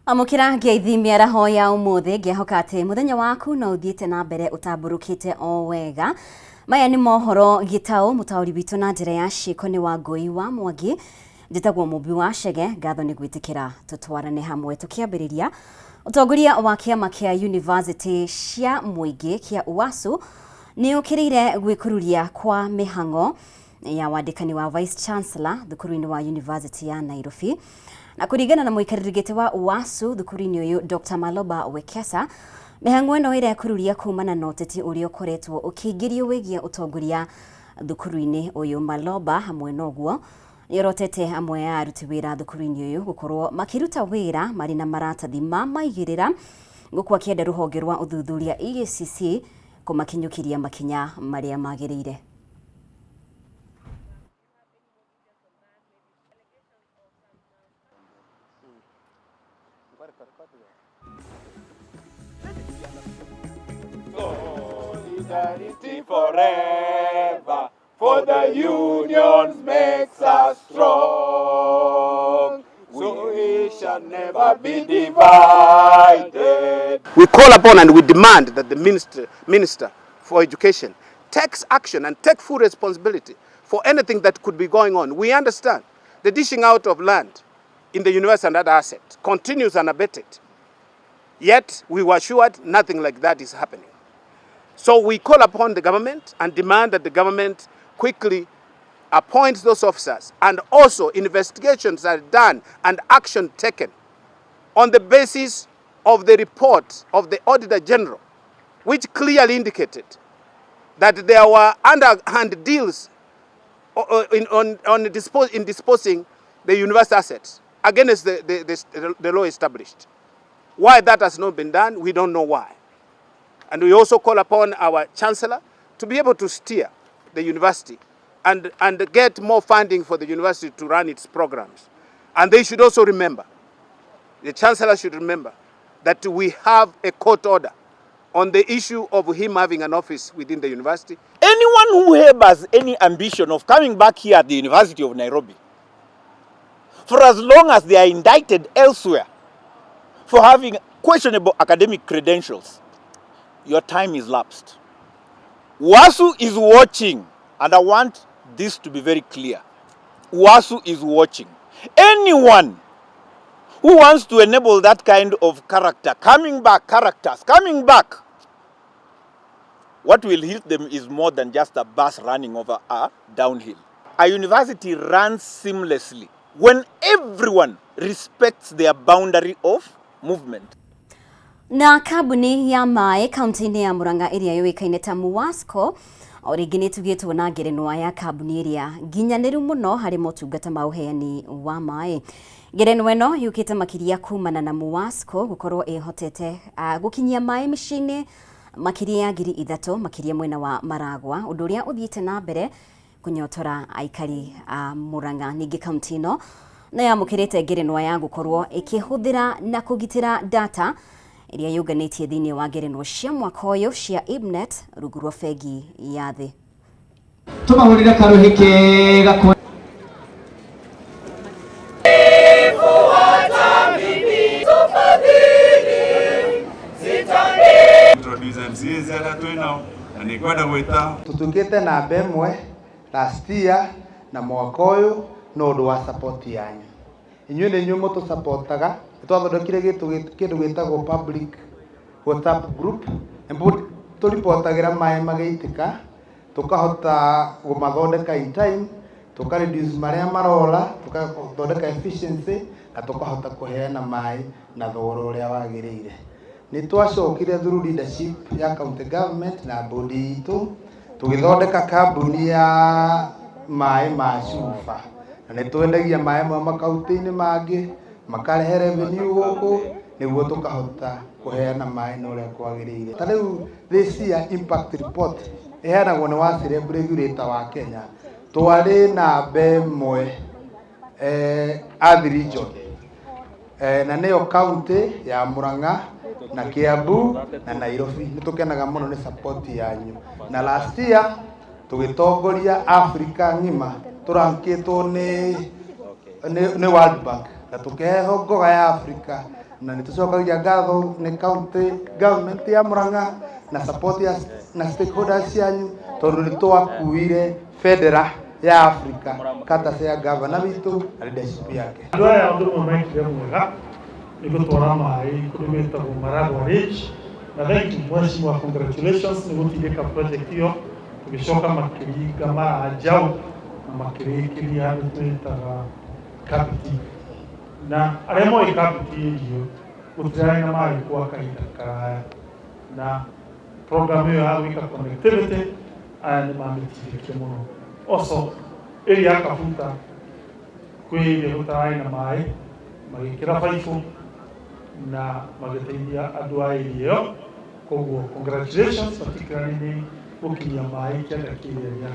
Amũkĩra ngeithi mĩaraho ya ũmũthĩ, ngĩhoka atĩ mũthenya waku no ũthiĩte na mbere ũtambũrũkĩte o wega. Maya nĩ mohoro gĩtaũ, mũtaũri witũ na njĩra ya ciĩko nĩ Wangũi wa Mwangi. Njĩtagwo Mũmbi wa Chege, ngatho nĩ gwĩtĩkĩra tũtwarane hamwe. Tũkĩambĩrĩria, ũtongoria wa kĩama kĩa yunivasĩtĩ cia mũingĩ kĩa UASU nĩ ũkĩrĩire gwĩkururia kwa mĩhang'o ya wandĩkani wa Vice Chancellor thukuru-inĩ wa University ya Nairobi. Na kũringana na mũikarĩri gĩtĩ wa UASU thukuru-inĩ ũyũ Dr. Maloba Wekesa, mĩhang'o ĩno ĩrekururia kumana na ũteti ũrĩa ũkoretwo ũkĩingĩrio wĩgiĩ ũtongoria thukuru-inĩ ũyũ. Maloba hamwe na ũguo nĩorotete amwe a aruti wĩra thukuru-inĩ ũyũ gũkorwo makĩruta wĩra marĩ na maratathi ma maigĩrĩra, gũkũ akĩenda rũhonge rwa ũthuthuria EACC kũmakinyũkĩria makinya marĩa magĩrĩire. Solidarity forever, for the union makes us strong. We shall never be divided. We call upon and we demand that the Minister for Education takes action and take full responsibility for anything that could be going on. We understand the dishing out of land in the university and other assets continues unabated. Yet we were assured nothing like that is happening. So we call upon the government and demand that the government quickly appoints those officers, and also investigations are done and action taken on the basis of the report of the Auditor General, which clearly indicated that there were underhand deals in disposing the university assets against the law established. Why that has not been done, we don't know why. And we also call upon our Chancellor to be able to steer the university and get more funding for the university to run its programs. And they should also remember, the Chancellor should remember, that we have a court order on the issue of him having an office within the university. Anyone who harbors any ambition of coming back here at the University of Nairobi, for as long as they are indicted elsewhere for having questionable academic credentials, your time is lapsed. UASU is watching, and I want this to be very clear. UASU is watching. Anyone who wants to enable that kind of character, coming back, characters, coming back, what will hit them is more than just a bus running over a downhill. A university runs seamlessly when everyone respects their boundary of movement. Na kambuni ya maĩ kaunti-inĩ ya Murang'a ĩrĩa yũĩkaine ta Muwasco o rĩngĩ nĩ ĩtugĩtwo na ngerenwa ya kambuni ĩrĩa nginyanĩru mũno harĩ motungata ma ũheani wa maĩ. Ngerenwa ĩno yũkĩte makĩria kumana na Muwasco gũkorwo ĩhotete gũkinyia maĩ mĩciĩ-inĩ makĩria ya 3000 makĩria mwena wa Maragwa, ũndũ ũrĩa ũthiĩte na mbere kũnyotora aikari a Murang'a. Ningĩ kaunti ĩno no yamũkĩrĩte ngerenwa ya gũkorwo ĩkĩhũthĩra na kũgitĩra data ĩrĩa yũnganĩtie thĩinĩ wa ngerenwa cia mwaka ũyũ cia IBNet rungu rwa bengi ya thĩ. Tũmahũrĩre karũhĩ kega kwa Introduce MCAs arĩa twĩnao na nĩ ngwenda gwĩta Tũtuĩkĩte namba ĩmwe last year na mwaka ũyũ no ũndũ wa support yanyu. Inyuĩ nĩ inyuĩ mũtũsupportaga. Nĩ twathondekire kĩndũ gĩtagwo public WhatsApp group, nĩguo tũribotagĩra maĩ magĩitĩka, tũkahota kũmathondeka in time, tũka reduce marĩa marora, tũkathondeka efficiency na tũkahota kũheana maĩ na thogora ũrĩa wagĩrĩire. Nĩ twacokire through leadership ya county government na board itũ, tũgĩthondeka kambuni ya maĩ ma cuba, na nĩ twendagia maĩ mau makaunti-inĩ mangĩ, makarehe revenue gũkũ nĩguo tũkahota kũheana maĩ na ũrĩa kwagĩrĩire. Ta rĩu this year impact report ĩheanagwo nĩ WASREB regulator wa Kenya, twarĩ namba ĩmwe Athi region, na nĩyo county ya Murang'a na Kiambu na Nairobi. Nĩ tũkenaga mũno nĩ support yanyu, na last year tũgĩtongoria Africa ng'ima, tũrankĩtwo nĩ World Bank na tũkĩheo ngoga ya Africa. Na nĩ tũcokagia ngatho nĩ county government ya Murang'a na support ya na stakeholders cianyu, tondũ nĩ twakuire bendera ya Africa courtesy ya governor witũ na leadership yake. Andũ aya ũndũ ũmwe mekire mwega nĩ gũtwara maĩ kũndũ gwĩtagwo Maragua Ridge, na thank you, mheshimiwa, congratulations nĩ gũtindĩka project ĩyo. Tũgĩcoka makĩringa Maranjau na makĩrĩkĩria handũ twĩtaga Kapiti, na arĩa moĩ Kapiti ĩrio gũtirarĩ na maĩ kwa kahinda karaya, na program ĩyo ya gwĩka connectivity aya nĩ mamĩtindĩkire mũno. Also area ya Kabuta kwĩ area gũtararĩ na maĩ, magĩkĩra baibũ na magĩteithia andũ a area ĩyo. Koguo congratulations, particularly nĩ gũkinyia maĩ kĩanda kĩrĩa gĩa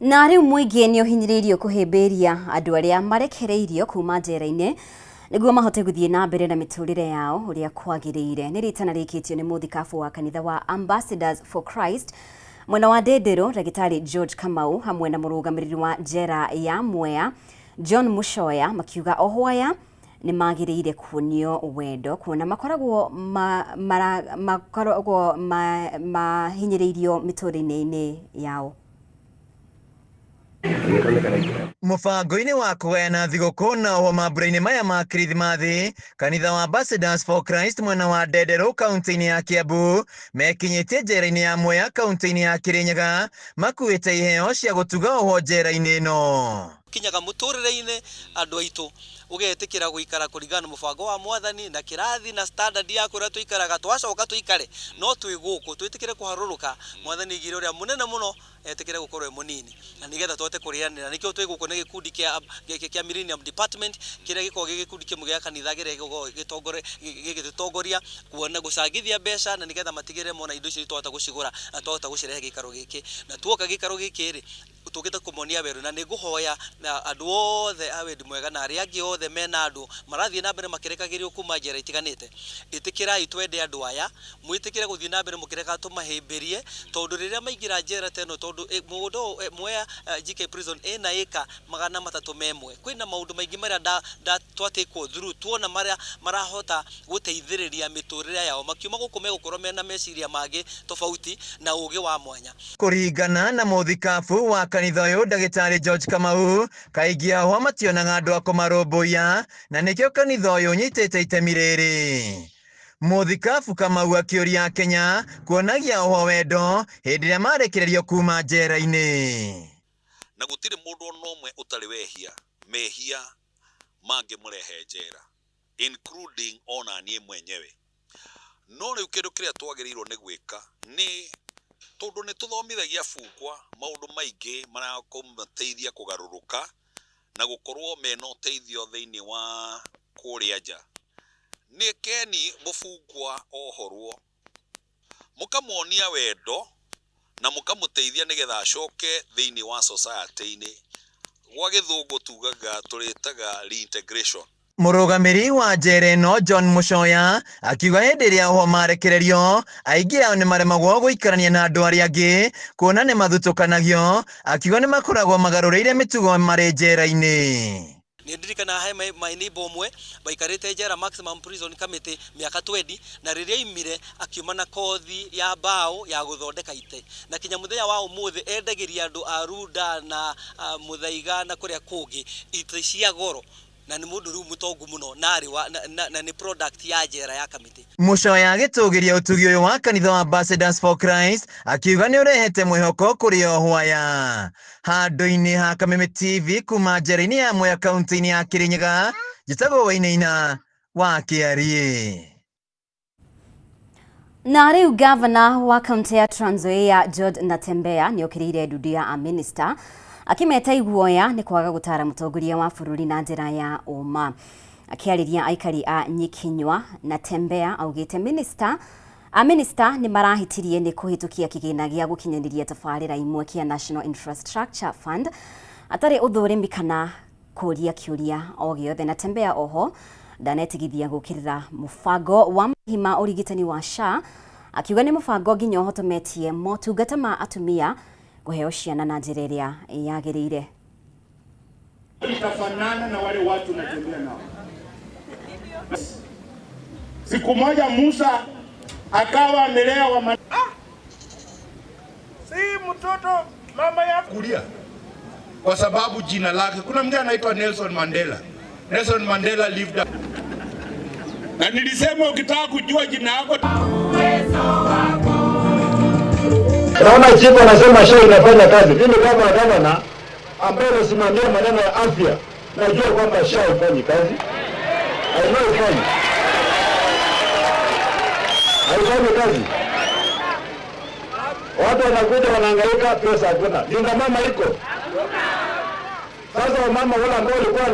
Na rĩu mũingĩ nĩ ũhinyĩrĩirio kũhĩmbĩria andũ arĩa marekereirio kuma njera-inĩ nĩguo mahote gũthiĩ na mbere na mĩtũrĩre yao ũrĩa kwagĩrĩire. Nĩ rĩtana rĩkĩtio nĩ mũthikabu wa kanitha wa Ambassadors for Christ mwena wa Ndĩndĩrũ, Ndagĩtarĩ George Kamau, hamwe na mũrũgamĩrĩri wa njera ya Mwea John Muchoya, makiuga ohwo aya nĩ magĩrĩire kuonio wendo kuona makoragwo makoragwo mahinyĩrĩirio mĩtũrĩre-inĩ yao. Mũbango-inĩ wa kũgayana thigũkũ na oho mambura-inĩ maya ma Kirithimathi, kanitha wa Ambassadors for Christ mwena wa Ndenderũ kaunti-inĩ ya Kiambu mekinyĩtie njera-inĩ ya Mwea kaunti-inĩ ya Kirinyaga makuĩte iheo cia gũtuga oho njera-inĩ ĩno. Kinyaga mũtũrĩre-inĩ andũ aitũ ũgetĩkĩra gũikara kũringana na mũbango wa mwathani na kĩrathi na standard ya kũrĩa tũikaraga, twacoka tũikare no twĩ gũkũ twĩtĩkĩre kũharũrũka. Mwathani aigire ũrĩa mũnene mũno etĩkĩre gũkorwo e mũnini na nĩgetha tũhote kũrĩanĩra. Nĩkĩo twĩ gũkũ nĩ gĩkundi kĩa Millennium Department kĩrĩa gĩkoragwo gĩ gĩkundi kĩmwe gĩa kanitha kĩrĩa gĩkoragwo gĩgĩtũtongoria kuona gũcangithia mbeca na nĩgetha matigĩrĩre mona indo icio twahota gũcigũra na twahota gũcirehe gĩikaro gĩkĩ. Na tuoka gĩikaro gĩkĩ rĩ, tũkĩte kũmonia werũ, na nĩ ngũhoya andũ othe a wendi mwega na arĩa angĩ othe mena andũ marathiĩ na mbere makĩrekagĩrio kuma njera itiganĩte, ĩtĩkĩrai twende andũ aya, mwĩtĩkĩre gũthiĩ na mbere mũkĩreka tũmahĩmbĩrie, tondũ rĩrĩa maingĩra njera ta ĩno, tondũ mũgũnda ũyũ Mwea GK Prison ĩna ĩka 301, kwĩna maũndũ maingĩ marĩa twatĩkwo through tuona marĩa marahota gũteithĩrĩria mĩtũrĩre yao makiuma gũkũ megũkorwo mena meciria mangĩ tofauti na ũgĩ wa mwanya. Kũringana na mũthikabu wa kanitha ũyũ Ndagĩtarĩ George Kamau, kaingĩ ao mationaga andũ a kũmarũmbũiya na nĩkĩo kanitha ũyũ ũnyitĩte itemi rĩrĩ. Mũthikabu Kamau akĩũria Kenya kuonagia oho wendo hĩndĩ ĩrĩa marekererio kuma njera-inĩ. Na gũtirĩ mũndũ ona ũmwe ũtarĩ wehia mehia mangĩmũrehe njera, including ona niĩ mwenyewe. No rĩu kĩndũ kĩrĩa twagĩrĩirwo nĩ gwĩka nĩ tondũ nĩ tũthomithagia bungwa maũndũ maingĩ marakũmateithia kũgarũrũka na gũkorwo mena ũteithio thĩinĩ wa kũrĩa nja. Nĩ keni mũbungwa ohorwo mũkamuonia wendo na mũkamũteithia nĩgetha acoke thĩinĩ wa society-inĩ. Gwa gĩthũngũ tugaga tũrĩtaga reintegration. Mũrũgamĩrĩri wa njera ĩno John Muchoya akiuga hĩndĩ ĩrĩa oho marekererio aingĩ ao nĩ maremagwo gũikarania na andũ arĩa angĩ kuona nĩ mathutũkanagio, akiuga nĩ makoragwo magarũrĩire mĩtugo marĩ njera-inĩ. Nĩ ndirikanaga he my neighbor ũmwe waikarĩte njera maximum prison Kamĩtĩ mĩaka 20, na rĩrĩa aimire akiuma na kothi ya mbaũ ya gũthondeka itĩ, na kinya mũthenya wa ũmũthĩ endagĩria andũ a Runda na Mũthaiga na kũrĩa kũngĩ itĩ cia goro, na nĩ mũndũ rĩu mũtongu mũno na arĩ wa, na nĩ product ya njera ya Kamĩtĩ. Muchoya agĩtũgĩria ũtugi ũyũ wa kanitha wa Ambassadors for Christ akiuga nĩ ũrehete mwĩhoko kũrĩ ohwo aya. Handũ-inĩ ha Kameme TV kuma njera-inĩ ya Mwea kaunti-inĩ ya Kirinyaga, njĩtagwo Wainaina wa Kĩariĩ. Na rĩu gavana wa kaunti ya Trans Nzoia George Natembeya nĩ okĩrĩire ndundu ya amĩnĩsta akĩmeta iguoya nĩ kwaga gũtara mũtongoria wa bũrũri na njĩra ya ũma. Akĩarĩria aikari a Nyikinyua, Natembeya augĩte amĩnĩsta nĩ marahĩtirie nĩ kũhĩtũkia kĩgĩna gĩa gũkinyanĩria tabarĩra imwe kĩa National Infrastructure Fund atarĩ ũthũrimi kana kũria kĩũria o gĩothe. Natembeya oho ndanetigithia gũkĩrĩra mũbango wa marĩhi ma ũrigitani wa SHA, akiuga nĩ mũbango nginya ũhotometie motungata ma atumia kũheo ciana na njĩra ĩrĩa yagĩrĩire. Itafanana na wale watu natembea nao. Siku moja Musa akawa amelea wa Si mtoto mama ya kulia kwa sababu jina lake. Kuna mtu anaitwa Nelson Mandela. Nelson Mandela lived a... na nilisema ukitaka kujua jina yako Naona chifu anasema SHA inafanya kazi. Mimi kama gavana ambaye nasimamia maneno ya afya, najua kwamba SHA haifanyi kazi. I know haifanyi. Haifanyi kazi. Watu wanakuja wanahangaika, pesa hakuna. Linda mama iko. Sasa wamama wale ambao walikuwa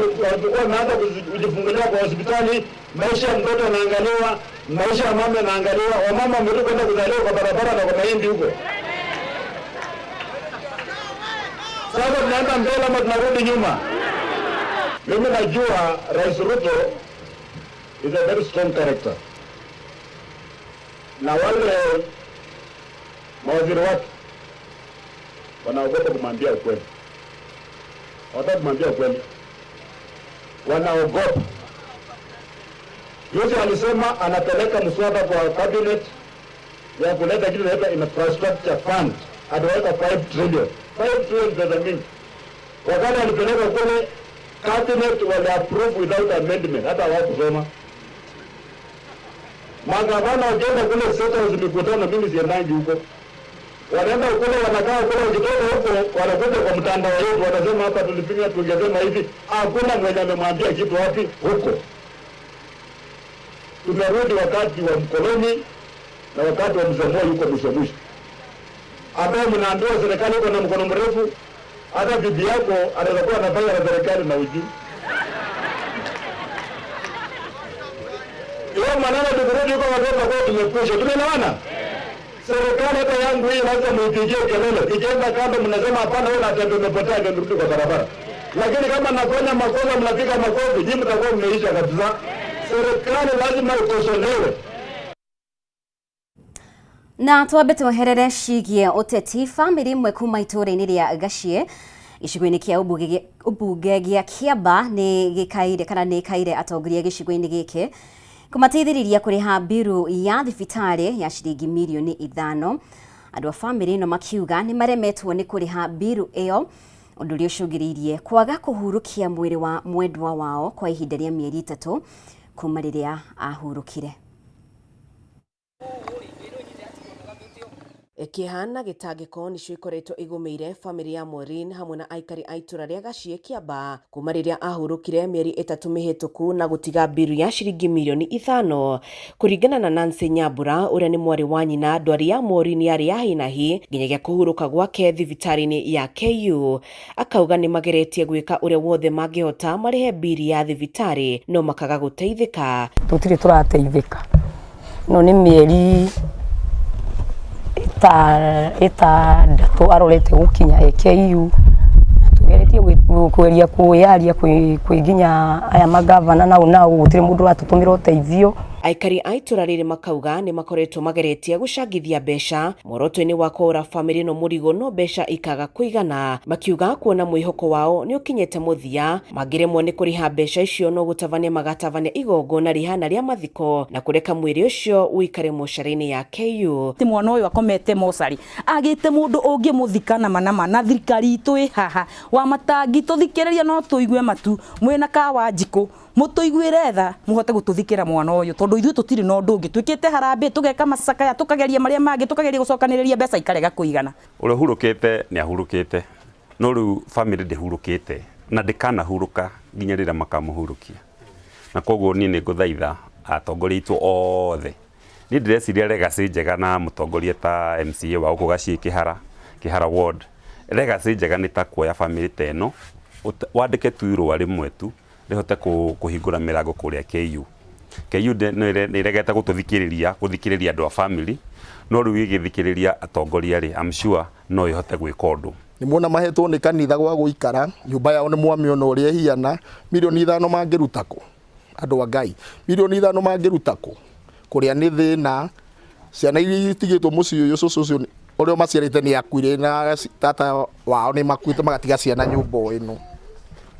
wameanza kujifungulia kwa hospitali, maisha ya mtoto yanaangaliwa, maisha ya mama yanaangaliwa. Wamama wametoka kwenda kuzaliwa kwa barabara na kwa mahindi huko. Sasa tunaenda mbele ama tunarudi nyuma? Mimi najua Rais Ruto is a very strong character, na wale mawaziri wake wanaogopa kumwambia ukweli, hawataki kumwambia ukweli, wanaogopa. Juzi alisema anapeleka mswada kwa cabinet ya kuleta kitu inaitwa infrastructure fund, ataweka 5 trillion. 5 trillion pesa mingi. Wakati alipeleka kule cabinet wali approve without amendment, hata hawakusoma. Magavana wakienda kule State House mikutano, mimi siendangi huko. Wanaenda kule wanakaa kule, wakitoka huko wanakuja kwa mtandao wetu, wanasema hapa tulipinga, tungesema hivi. Hakuna mwenye amemwambia kitu wapi huko. Tumerudi wakati wa mkoloni na wakati wa mzee Moi huko mwisho mwisho, ambaye mnaambiwa serikali iko na mkono mrefu. Hata bibi yako anaweza kuwa anafanya na serikali na ujui. Hiyo maneno tukirudi huko watoto kwa tumekwisha. Tumeelewana? Serikali hata yangu hii lazima muipigie kelele. Ikienda kando mnasema hapana, wewe unatembea umepotea, ndio nirudi kwa barabara. Lakini kama nafanya makosa mnapiga makofi, nyinyi mtakuwa mmeisha kabisa. Serikali lazima ikosolewe. Na twambe tweherere ciĩgiĩ ũteti. Bamĩrĩ ĩmwe kuma itũũra-inĩ rĩa Gachie gĩcigo-inĩ kĩa ũmbunge gĩa Kĩamba nĩ gĩkaire kana nĩ ĩkaire atongoria gĩcigo-inĩ gĩkĩ kũmateithĩrĩria kũrĩha mbiru ya thibitarĩ ya ciringi mirioni 5. Andũ a bamĩrĩ ĩno makiuga nĩ maremetwo nĩ kũrĩha mbiru ĩyo, ũndũ ũrĩa ũcũngĩrĩirie kwaga kũhurũkia mwĩrĩ wa mwendwa wao kwa ihinda rĩa mĩeri 3 kuma rĩrĩa ahurũkire. Kĩeha na gĩtangĩko nĩcio ikoretwo igũmĩire bamĩrĩ ya Maureen hamwe na aikari a itũra rĩa Gachie Kĩamba kuma rĩrĩa ahurũkire mĩeri 3 mĩhĩtũku na gũtiga mbiru ya ciringi mirioni 5. Kũringana na Nancy Nyambura ũrĩa nĩ mwarĩ wa nyina, ndwari ya Maureen yarĩ ya hinahi nginyagia kũhurũka gwake thibitarĩ-inĩ ya KU. Akauga nĩ mageretie gwĩka ũrĩa wothe mangĩhota marĩhe mbiri ya thibitarĩ no makaga gũteithĩka. Tũtirĩ tũrateithĩka, no nĩ mĩeri 6 arorete gũkinya AKU na tugeretie kũgeria kwĩyaria kwĩ nginya aya magavana nao nao gũtirĩ mũndũ ũratũtũmĩra ũteithio. Aikari a itũra rĩrĩ makauga nĩ makoretwo mageretie gũcangithia mbeca muoroto-inĩ wa kũũra bamĩrĩ ĩno mũrigo no mbeca ikaga kũigana, makiuga kuona mwĩhoko wao nĩ ũkinyĩte mũthia mangĩremwo nĩ kũrĩha mbeca icio no gũtabania magatabania igongona rĩhana rĩa mathiko na kũreka mwĩrĩ ũcio ũikare mocarĩ-inĩ ya KU. Ti mwana ũyũ akomete mocarĩ agĩte mũndũ ũngĩmũthika nama nama na thirikari itũ ĩ haha wa matangi tũthikĩrĩria no tũigue matu mwĩna kawa njikũ mũtũiguĩre tha mũhote gũtũthikĩra mwana ũyũ tondũ ithuĩ tũtirĩ na ũndũ ũngĩ twĩkĩte harambĩ tũgeka macakaya tũkageria marĩa mangĩ tũkageria gũcokanĩrĩria mbeca ikarega kũigana. Ũrĩa ũhurũkĩte nĩ ahurũkĩte, no rĩu bamĩrĩ ndĩhurũkĩte na ndĩkanahurũka nginya rĩrĩa makamũhurũkia. Na koguo niĩ nĩ ngũthaitha atongoria aitũ othe. Niĩ ndĩreciria legacy njega na mũtongoria ta MCA wa gũkũ Gachie Kĩhara, Kĩhara ward. Legacy njega nĩ ta kuoya bamĩrĩ ta ĩno, wandĩke tu irũa rĩmwe tu rĩhote kũhingũra mĩrango kũrĩa KU. KU nĩ ĩregete gũtũthikĩrĩria, gũthikĩrĩria andũ a family, no rĩu ĩgĩthikĩrĩria atongoria rĩ, I'm sure no ĩhote gwĩka ũndũ. Nĩ muona mahetwo nĩ kanitha gwa gũikara, nyũmba yao nĩ mwamĩona ũrĩa ĩhiana, mirioni 5 mangĩruta kũ? Andũ a Ngai, mirioni 5 mangĩruta kũ? Kũrĩa nĩ thĩna, ciana iria itigĩtwo mũciĩ ũyũ, cũcũ ũcio ũrĩa ũmaciarĩte nĩ akuire na tata wao nĩ makuĩte magatiga ciana nyũmba ĩno.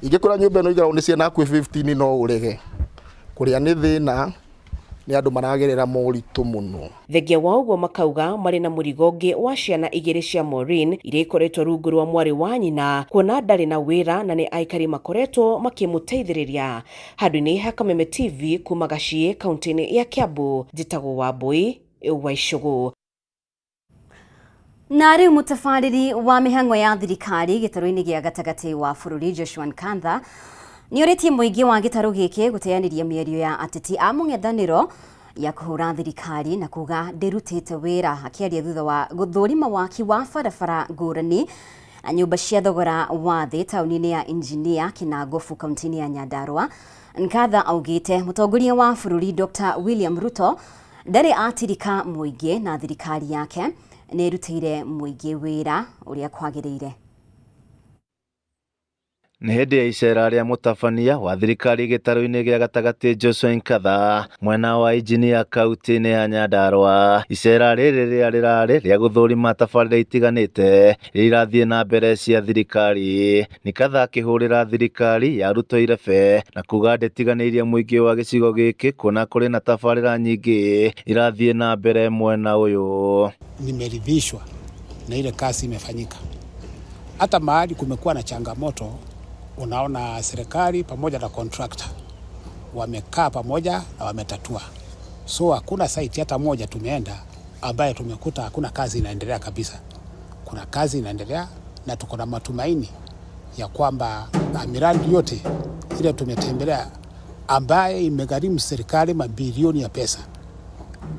Ingĩkora nyũmba ĩno ĩikaragwo nĩ ciana hakuhĩ 15 no ũrege. Kũrĩa nĩ thĩna, nĩ andũ maragerera moritũ mũno. Thengia wa ũguo makauga marĩ na mũrigo ũngĩ wa ciana igĩrĩ cia Maureen iria ikoretwo rungu rwa mwarĩ wa nyina kuona ndarĩ na wĩra na nĩ aikari makoretwo makĩmũteithĩrĩria. Handũ-inĩ ha Kameme TV kuma Gaciĩ kaunti-inĩ ya Kiambu, njĩtagwo Wambui wa Icũgũ. Na rĩu mũtabarĩri wa mĩhang'o ya thirikari gĩtarũ-inĩ gĩa gatagatĩ wa bũrũri Joshua Nkantha nĩ orĩtie mũingĩ wa gĩtarũ gĩkĩ gũteanĩria mĩario ya ateti a mũng'ethanĩro ya kũhũra thirikari na kuga ndĩrutĩte wĩra. Akĩaria thutha wa gũthũrima waki wa barabara ngũrani na nyũmba cia thogora wa thĩ taũni-inĩ ya Injinia Kinangofu kaunti-inĩ ya Nyandarua, Nkatha augĩte mũtongoria wa bũrũri Dr. William Ruto ndarĩ atirika mũingĩ na thirikari yake nĩ ĩrutĩire mũingĩ wĩra ũrĩa kwagĩrĩire. Nĩ hĩndĩ ya icera rĩa mũtabania wa thirikari gĩtarũ-inĩ gĩa gatagatĩ Joshua Nkatha mwena wa Injinia kaunti-inĩ ya Nyandarua. Icera rĩrĩ rĩrĩa rĩrarĩ rĩa gũthũrima tabarĩra itiganĩte iria irathiĩ na mbere cia thirikari. Nkatha akĩhũrĩra thirikari ya Ruto irebe na kuga ndĩtiganĩirie mũingĩ wa gĩcigo gĩkĩ kuona kũrĩ na tabarĩra nyingĩ irathiĩ na mbere mwena ũyũ. Nimeridhishwa na ile kazi imefanyika. Hata mahali kumekuwa na changamoto, unaona serikali pamoja na contractor wamekaa pamoja na wametatua. So hakuna site hata moja tumeenda ambaye tumekuta hakuna kazi inaendelea kabisa. Kuna kazi inaendelea na tuko na matumaini ya kwamba miradi yote ile tumetembelea ambaye imegharimu serikali mabilioni ya pesa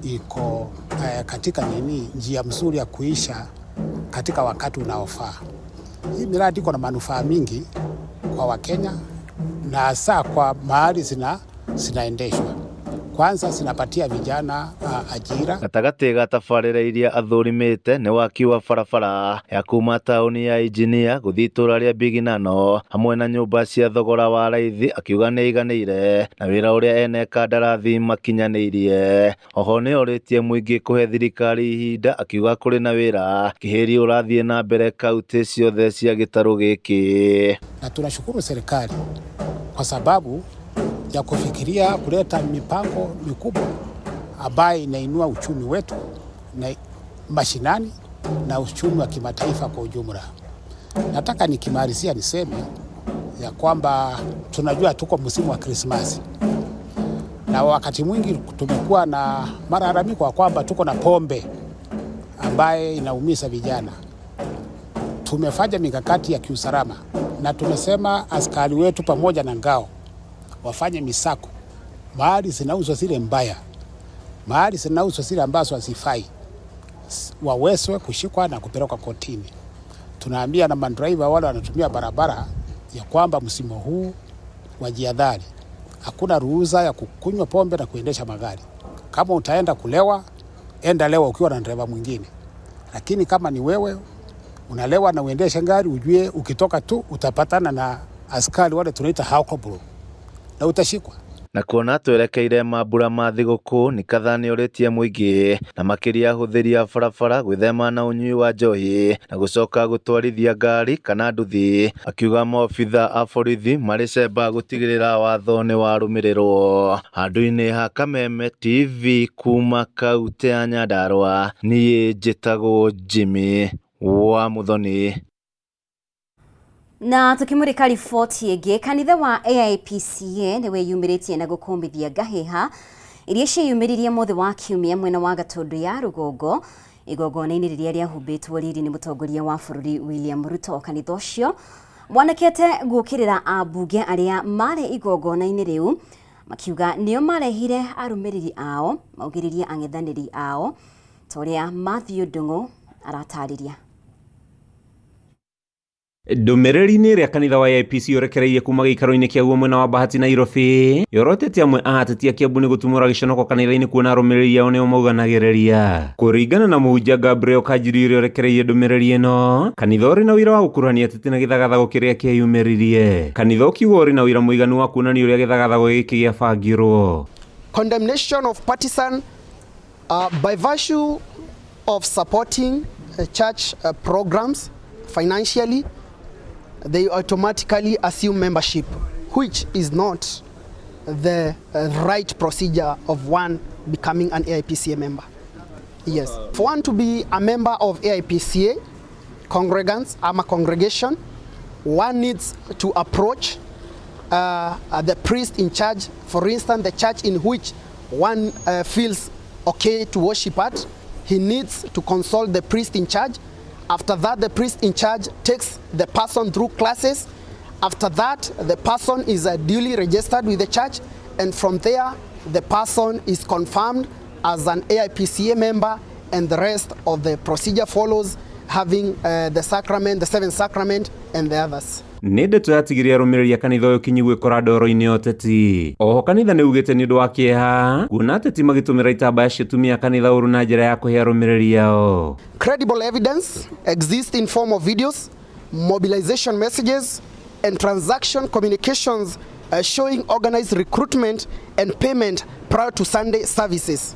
iko katika nini njia mzuri ya kuisha katika wakati unaofaa. Hii miradi iko na manufaa mingi kwa Wakenya na hasa kwa mahali zinaendeshwa. Kwanza zinapatia vijana ajira. Gatagatĩ ga tabarĩra iria athũrimĩte nĩ waki wa barabara ya kuma taũni ya Injinia gũthiĩ itũũra rĩa Biginano hamwe na nyũmba cia thogora wa raithi, akiuga nĩ aiganĩire na wĩra ũrĩa ene kandarathi makinyanĩirie. Oho nĩ orĩtie mũingĩ kũhe thirikari ihinda, akiuga kũrĩ na wĩra kĩhĩri ũrathiĩ na mbere kaunti ciothe cia gĩtarũ gĩkĩ. Na tunashukuru serikali kwa sababu ya kufikiria kuleta mipango mikubwa ambayo inainua uchumi wetu na mashinani na uchumi wa kimataifa kwa ujumla. Nataka nikimalizia niseme ya kwamba tunajua tuko msimu wa Krismasi na wakati mwingi tumekuwa na malalamiko kwamba tuko na pombe ambaye inaumiza vijana. Tumefanya mikakati ya kiusalama na tumesema askari wetu pamoja na ngao wafanye misako mahali zinauzwa zile mbaya, mahali zinauzwa zile ambazo hazifai, wawezwe kushikwa na kupelekwa kotini. Tunaambia na mandriver wale wanatumia barabara ya kwamba msimu huu wajihadhari, hakuna ruhusa ya kukunywa pombe na kuendesha magari. Kama utaenda kulewa, enda lewa ukiwa na driver mwingine, lakini kama ni wewe unalewa na uendeshe gari, ujue ukitoka tu utapatana na askari wale tunaita alcohol na utashikwa. Na kuona twerekeire mambura ma thigũkũ, Nkatha nĩorĩtie mũingĩ na makĩria ahũthĩri a barabara gwĩthema na ũnyui wa njohi na gũcoka gũtwarithia ngari kana nduthi, akiuga maobitha a borithi marĩ cemba gũtigĩrĩra watho nĩwarũmĩrĩrwo. Handũ-inĩ ha Kameme TV kuma kaunti ya Nyandarua, niĩ njĩtagwo Jimmy wa Muthoni. Na tukimurika riboti ĩngĩ, kanitha wa AIPCA nĩ wĩyumĩrĩtie na gũkũmithia ngahĩha iria ciĩyumĩririe mũthĩ wa kiumia mwena wa Gatũndũ ya rũgongo igongona-inĩ rĩrĩa rĩahumbĩtwo riri nĩ mũtongoria wa bũrũri William Ruto. Kanitha ũcio wanekete gũũkĩrĩra ambunge arĩa marĩ igongona-inĩ rĩu makiuga nĩo marehire arũmĩrĩri ao maugĩrĩrie ang'ethanĩri ao ta ũrĩa Matthew Ndung'u aratarĩria. Ndũmĩrĩri-inĩ ĩrĩa kanitha wa AIPC ũrekereirie kuma gĩikaro-inĩ kĩaguo mwena wa Bahati Nairobi, yorotete amwe a ateti a Kiambu nĩ gũtumũra gĩconoko kanitha-inĩ kuona arũmĩrĩri ao nĩo mauganagĩrĩria. Kũringana na mũhunjia Gabriel Kanjiri ũrĩa ũrekereirie ndũmĩrĩri ĩno, kanitha ũrĩ na ũira wa gũkuruhania ateti na gĩthagathago kĩrĩa kĩeyumĩririe. Kanitha ũkiuga ũrĩ na ũira mũiganu wa kuonania ũrĩa gĩthagathago gĩkĩ gĩabangirwo. Condemnation of partisan by virtue of supporting church programs financially, they automatically assume membership, which is not the right procedure of one becoming an AIPCA member. Yes. For one to be a member of AIPCA, congregants, I'm a congregation, one needs to approach the priest in charge, for instance, the church in which one feels okay to worship at. He needs to consult the priest in charge. After that, the priest in charge takes the person through classes. After that, the person is duly registered with the church, and from there, the person is confirmed as an AIPCA member, and the rest of the procedure follows, having the sacrament, the seventh sacrament, and the others. Nĩ ndeto yatigire arũmĩrĩri a kanitha ũyũ kinyi gwĩkora ndoro-inĩ ya ũteti. Oho kanitha nĩ ugĩte nĩ ũndũ wa kĩeha kuona ateti magĩtũmĩra itambaya cia atumia a kanitha ũru na njĩra ya kũhe arũmĩrĩri ao. Credible evidence exists in form of videos, mobilization messages, and transaction communications showing organized recruitment and payment prior to Sunday services.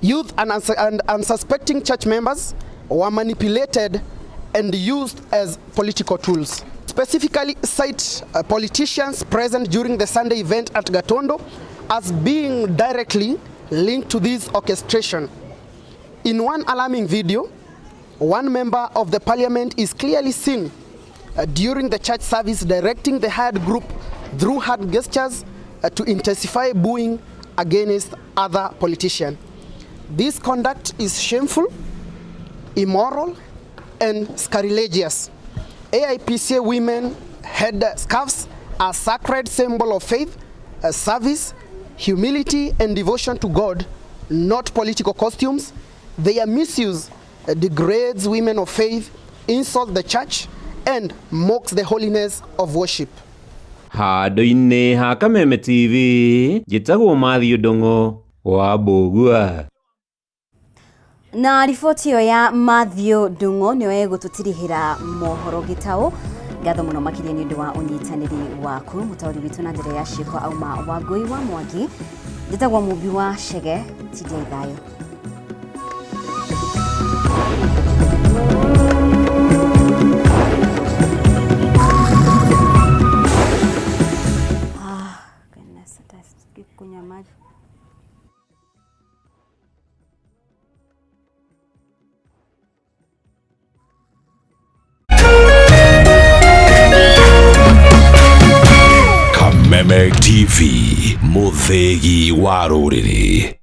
Youth and unsuspecting church members were manipulated and used as political tools. Specifically cite politicians present during the Sunday event at Gatondo as being directly linked to this orchestration. In one alarming video, one member of the parliament is clearly seen during the church service directing the hired group through hard gestures to intensify booing against other politicians. This conduct is shameful, immoral, and sacrilegious. AIPCA women head scarves are sacred symbol of faith, service, humility, and devotion to God, not political costumes. Their misuse degrades women of faith, insults the church, and mocks the holiness of worship. Handũ-inĩ ha Kameme TV njĩtagwo Matthew Ndung'u wa Mbũgua. Na riboti ĩyo ya Matthew Ndung'u nĩyo ĩgũtũtirihĩra mohoro gĩtaũ. Ngatho mũno makĩria nĩ ũndũ wa ũnyitanĩri waku. Mũtaũri witũ na njĩra ya ciĩko auma Wangũi wa Mwangi. Njĩtagwo Mũmbi wa Chege, tindiai thayũ. Goodness, kunywa maji. Kameme TV, mũthĩgi wa rũrĩrĩ.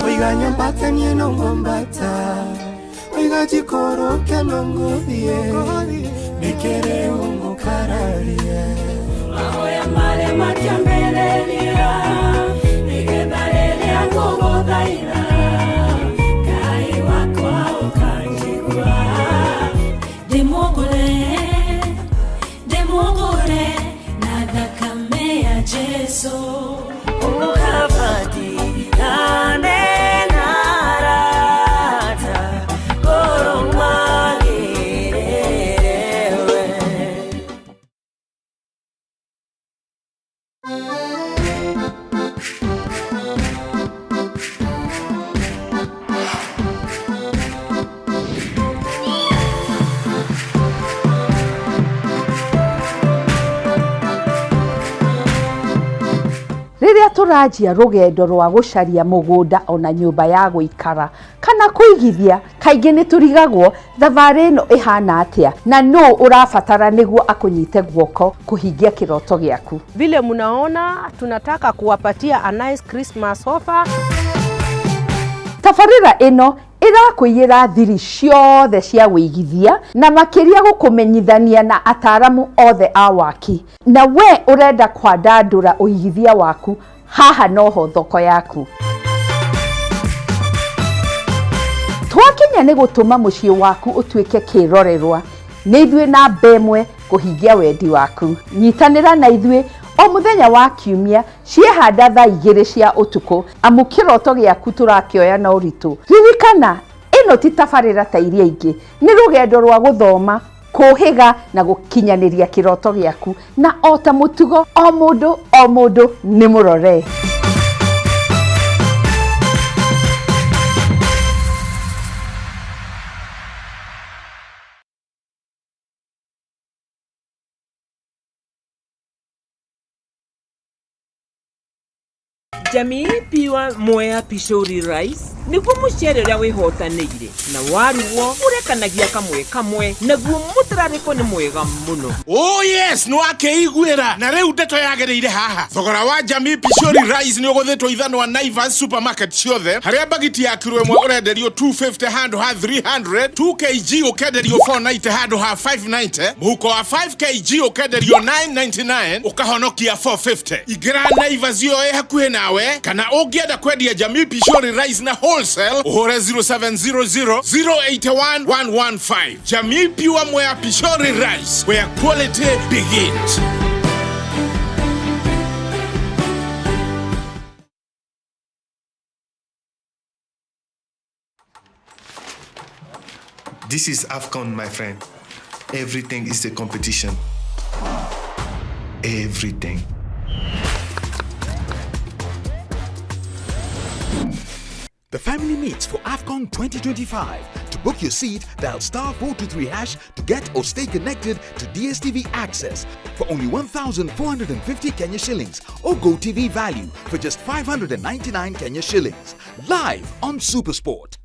Oiga nyambata nie no ngombata, oiga jikoroke no ngothie, nikere ungukararia. Mahoya marĩa matiambĩrĩria, nĩgetha rĩrĩa ngũgũthaitha, Ngai wakwa ũkanjigua. Ndĩmũgũre, ndĩmũgũre na thakame ya Jesũ. Ũkabatirane na arata, ngoro magĩrĩre we. Rĩrĩa tũranjia rũgendo rwa gũcaria mũgũnda ona nyũmba ya gũikara kana kũigithia, kaingĩ nĩ tũrigagwo thabarĩ ĩno ĩhana atĩa na nũ ũrabatara nĩguo akũnyite guoko kũhingia kĩroto gĩaku. Vile mnaona tunataka kuwapatia a nice Christmas offer. Tabarĩra ĩno ĩrakũiyĩra thiri ciothe cia wĩigithia na makĩria gũkũmenyithania na ataramu othe a waki. Na we ũrenda kwandandũra ũigithia waku, haha noho thoko yaku. Twakinya nĩ gũtũma mũciĩ waku ũtuĩke kĩrorerwa. Nĩ ithuĩ namba ĩmwe kũhingia wendi waku. Nyitanĩra na ithuĩ o Mũthenya wa kiumia ciehanda thaa 2 cia ũtukũ, amu kĩroto gĩaku tũrakĩoya na ũritũ. Ririkana, ĩno ti tabarĩra ta iria ingĩ, nĩ rũgendo rwa gũthoma, kũhĩga na gũkinyanĩria kĩroto gĩaku, na o ta mũtugo, o mũndũ o mũndũ nĩ mũrore. Jamii Pure Mwea Pishori Rice nĩguo mũcere ũrĩa wĩhotanĩire na warugwo ũrekanagia kamwe kamwe, naguo mũtararĩko nĩ mwega mũno. Oh yes, nĩ wakĩiguĩra na rĩu ndeto yagĩrĩire haha. Thogora wa Jamii Pishori Rice nĩ ũgũthĩtwo ithanwa Naivas supermarket ciothe, harĩa bagiti ya kiro ĩmwe ũrenderio 250 handũ ha 300, 2 kg ũkenderio 490 handũ ha 590, mũhuko wa 5 kg ũkenderio 999 ũkahonokia 450. Ingĩra Naivas ĩyo ĩ hakuhĩ nawe, kana ũngĩenda kwendia Jamii Pishori Rice na wholesale ũhũre 0700 081 115. Jamii Pure Mwea Pishori Rice, where quality begins. This is AFCON, my friend. Everything is a competition. Everything. The family meets for AFCON 2025. To book your seat, dial star 423 hash to get or stay connected to DSTV access for only 1,450 Kenya shillings or GoTV value for just 599 Kenya shillings. Live on Supersport.